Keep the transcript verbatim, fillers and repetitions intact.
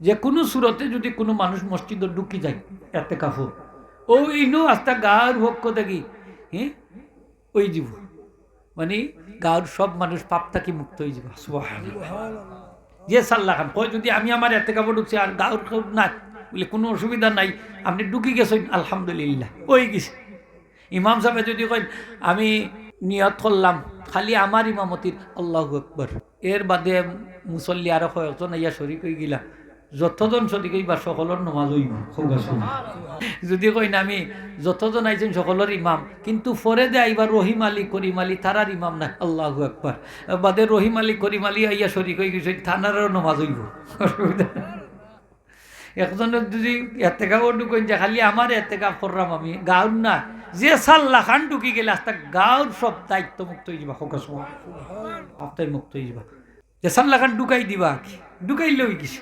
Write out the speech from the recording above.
যে কুনু সুরতে যুদি কুনু মানুষ মসজিদো ঢুকি যায় এতেকাফো, অউ ইনো আস্তা গাউর পক্ষ থাকি, হ্যাঁ, অইযিবো, মানে, গাউর সব মানুষ পাপ থাকি মুক্ত অইযিবো। সুবহানাল্লাহ। যে সাল্লাখান কয়, যুদি আমি আমার এতেকাফো ঢুকছি আর গাউর কেউ নাই, বুলে, কুনু অসুবিধা নাই, আপনে ঢুকি গেছইন, আলহামদুলিল্লাহ, অইগেছে। ইমাম সাবে যুদি কইন, আমি নিয়ত করলাম খালি আমার ইমামতির, আল্লাহু আকবার, এর বাদে মুসল্লি আরো কয়েকজন আইয়া শরিক অইগেলা, যতজন শরিক অইবা সকলর নমাজ অইবো। কউক্কা সুবহানাল্লাহ। যুদি কইন, আমি যতজন আইছইন সকলর ইমাম, কিন্তু পরে যে আইবা রহিম আলী, করিম আলী, তারার ইমাম নাই, আল্লাহু আকবার, বাদে রহিম আলী, করিম আলী আইয়া শরিক অইগেছইন, তারারও নমাজ অইবো। অসুবিধা নাই। একজনে যুদি এতেকাফো ঢুকইন যে খালি আমার এতেকাফ করলাম আমি, গাউর না, যে সাল্লাখান ঢুকি গেলে আস্তা গাউর সব দায়িত্ব মুক্ত অইযিবা। কউক্কা সুবহানাল্লাহ। পাপ থাকি মুক্ত অইযিবা। যে সাল্লাখান ঢুকাই দিবা, কি ঢুকাইলে অইগেছে।